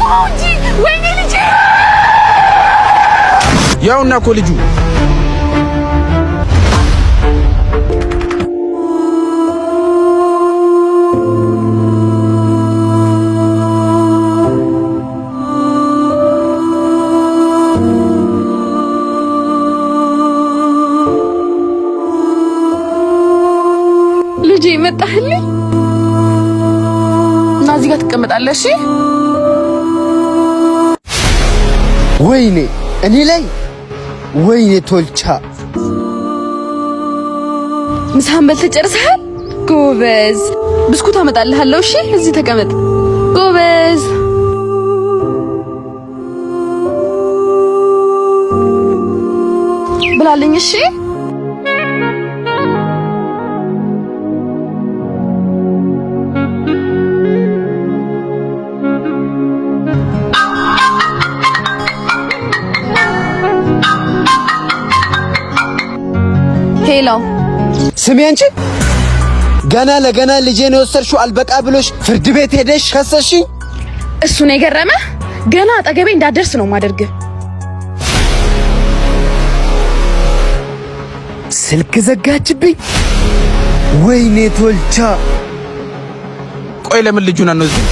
አቁመው እንጂ! ወይኔ ልጄ! ያውና እኮ ልጁ። ልጄ መጣህልኝ እና እዚህ ጋር ትቀመጣለህ። እሺ? ወይኔ እኔ ላይ፣ ወይኔ ቶልቻ። ምሳህን በልተህ ጨርሰሃል? ጎበዝ። ብስኩት አመጣልሃለሁ። እሺ? እዚህ ተቀመጥ። ጎበዝ። ብላልኝ። እሺ? Hello። ስሚ አንቺ፣ ገና ለገና ልጄን የወሰድሽው አልበቃ ብሎሽ ፍርድ ቤት ሄደሽ ከሰሽኝ። እሱ ነው የገረመ። ገና አጠገቤ እንዳትደርስ ነው ማደርግህ። ስልክ ዘጋችብኝ። ወይኔ ቶልቻ። ቆይ ለምን ልጁን አንወስድም?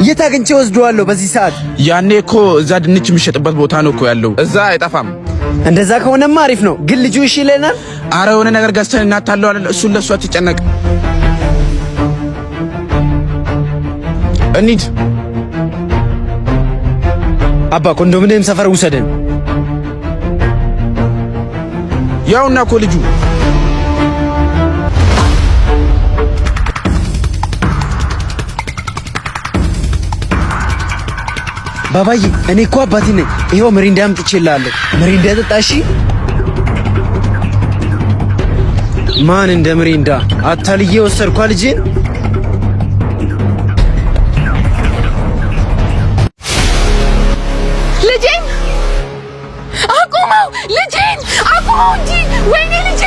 የት አግኝቼ ወስደዋለሁ በዚህ ሰዓት? ያኔ እኮ እዛ ድንች የሚሸጥበት ቦታ ነው እኮ ያለው። እዛ አይጠፋም። እንደዛ ከሆነማ አሪፍ ነው። ግን ልጁ እሺ ይለናል? አረ የሆነ ነገር ገዝተን እናታለዋለን። እሱን ለእሱ አትጨነቅ። እንሂድ። አባ፣ ኮንዶሚኒየም ሰፈር ውሰደን። ያውና እኮ ልጁ። ባባዬ፣ እኔ እኮ አባቴ ነኝ። ይኸው ምሪንዳ አምጥቼልሃለሁ። ምሪንዳ ጠጣ እሺ። ማን እንደ ምሪንዳ፣ አታልዬ ወሰድኳ ልጄን። ልጄን አቁመው! ልጄን አቁመው እንጂ! ወይኔ ልጄ!